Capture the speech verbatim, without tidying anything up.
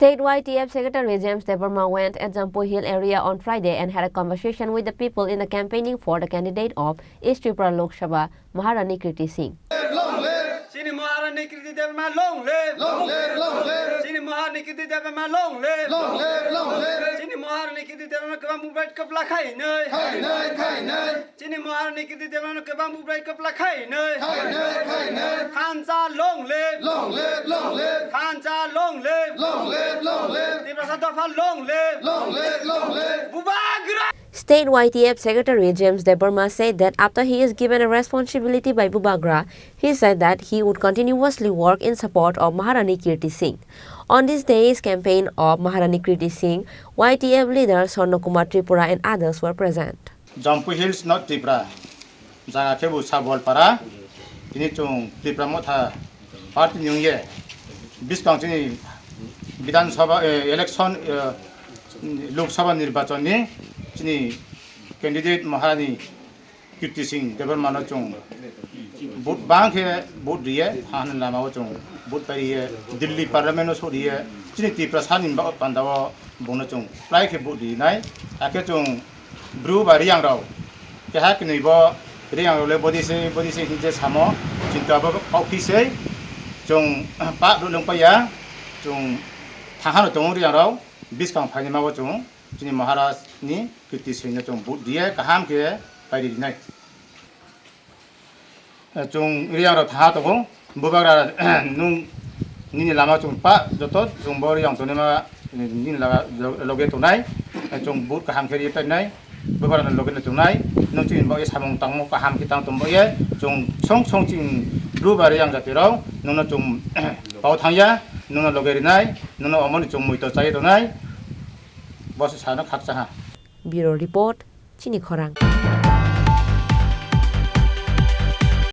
State Y T F Secretary James Debbarma went at Jampui Hill area on Friday and had a conversation with the people in the campaigning for the candidate of East Tripura Lok Sabha, Maharani Kirti Singh. Long live! Chini Maharani Kirti Debbarma long live! Long live, long live! Chini Maharani Kirti Debbarma long live! Long live, long live! Chini Maharani Kirti Debbarma kwbang bubai kwpla khainai. Khainai, khainai! Chini Maharani Kirti Debbarma kwbang bubai kwpla khainai. Khainai, khainai! Thansa long live! Long live, long live! Thansa long live! Long live, long live! Tiprasa dopha long live! Long live, long live! Bubagra! State Y T F Secretary James Debbarma said that after he is given a responsibility by Bubagra, he said that he would continuously work in support of Maharani Kirti Singh. On this day's campaign of Maharani Kirti Singh, Y T F leader Swarna Kumar Tripura and others were present. Jampui Hills, North Tripura, jaga khe bo Sabolpara, tini chwng Tipra Motha party ni wngye, bwskang chini Bidhan Sabha, eh, election, eh, Lok Sabha nirbachon ni chini candidate Maharani Kirti Singh Debbarma no chwng vote bang khe vote riye, ha hwnwi lama o chwng vote pai riye, Delhi Parliament o soriye, chini Tiprasa ni ba-, panda o bono chwng prai khe vote rinai, hakhe chwng Bru ba Riyang rok, keha kwnwi bo Riyang rok le bodi se, bodi se hinje samo, chinta bo kok phi se, chwng pa rw lwng paiya, chwng thahano tongo Riyang rok, bwskang phaini ma bo chwng chini Maharaj ni Kirti Singh no chwng vote riye, kaham khe pai rinai. Chwng Riyang rok tha tongo, Bubagra nwng nini lama chwng pa joto chwng bo Riyang tongnai ma nini lama loge tongnai, chwng vote kaham khe riye painai, Bubagra no loge no tongnai, nwng chini bo samung tangmo kaham khe tang tong bo ye, chwng song song chini Bru ba Riyang jati rok nwng no chwng pao thangya, nwng no loge rinai, nwng no omo ni chwng mui to chai tongnai, bo se sano khakcha ha. Bureau Report, Chini Khorang.